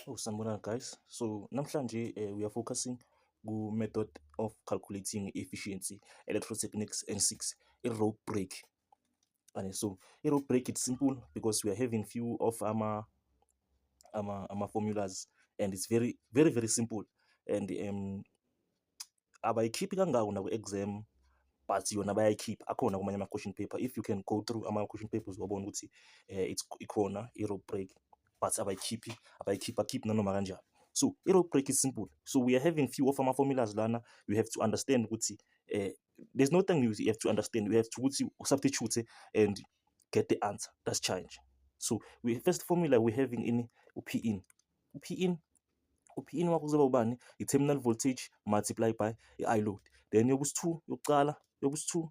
Oh, sanibonani guys. So namhlanje we are focusing ku method of calculating efficiency, electrotechnics N6, rope break. And so rope break, it's simple because we are having few of ama formulas, and it's very simple. And abayikhiphi kangako na ku-exam, but yona bayayikhipha akhona kumanye ama-question paper. If you can go through ama-question papers wabona ukuthi ikhona i-rope break, but abayikhiphi nanoma kanjani. So i-rope break is simple. So we are having few of ama-formulas lana. You have to understand ukuthi there's no thing you have to understand. You have to substitute and get the answer. That's change. So first formula we're having in P-in. P-in wakho kuzoba ubani? I-terminal voltage multiply by i-load. Then yokusi-2 yokuqala, yokusi-2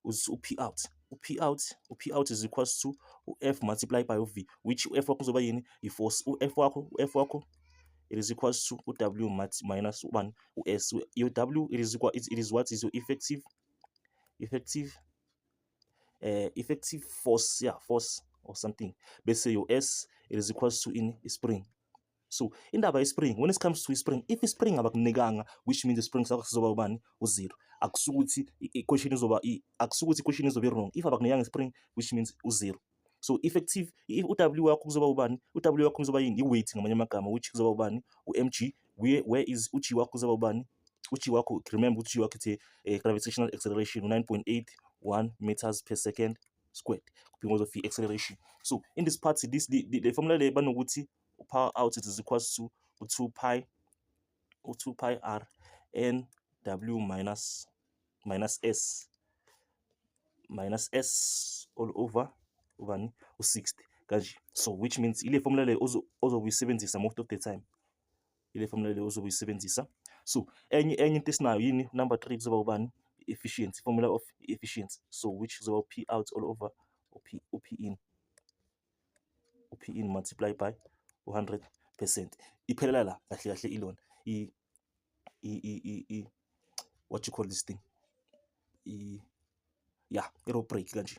u-P-out. U-P-out is equals to F multiply by V, which F wakho kuzoba yini? I-force. F wakho it is equals to W minus 1 S. Your W it is what is your effective force, force or something. Let's say your S it is equals to in spring. So indaba ye-spring, when it comes to spring, if spring abakunekanga, which means the spring sakho sizoba ubani? U-0. Akusukuthi i-question izoba wrong. If abakunekanga spring, which means u-0. So effective, if u-W wakho kuzoba ubani? U-W wakho kuzoba yini? I-weight ngamanye amagama, which kuzoba ubani? U-mg. Where is u-G wakho kuzoba ubani? U-G wakho, remember u-G wakho it's a gravitational acceleration 9.81 meters per second squared because of the acceleration. So in this part, the formula le banokuthi power out it is equals to 2 pi r n w minus s all over 60 kanje. So which means ile formula le ozobuyisebenzisa most of the time. Ile formula le ozobuyisebenzisa. So enye into esinayo yini? Number 3 kuzoba ubani? Efficiency, formula of efficiency. So which is about P out all over P in multiply by 100%. Iphelela la kahle ilona what you call this thing, i-rope break kanje.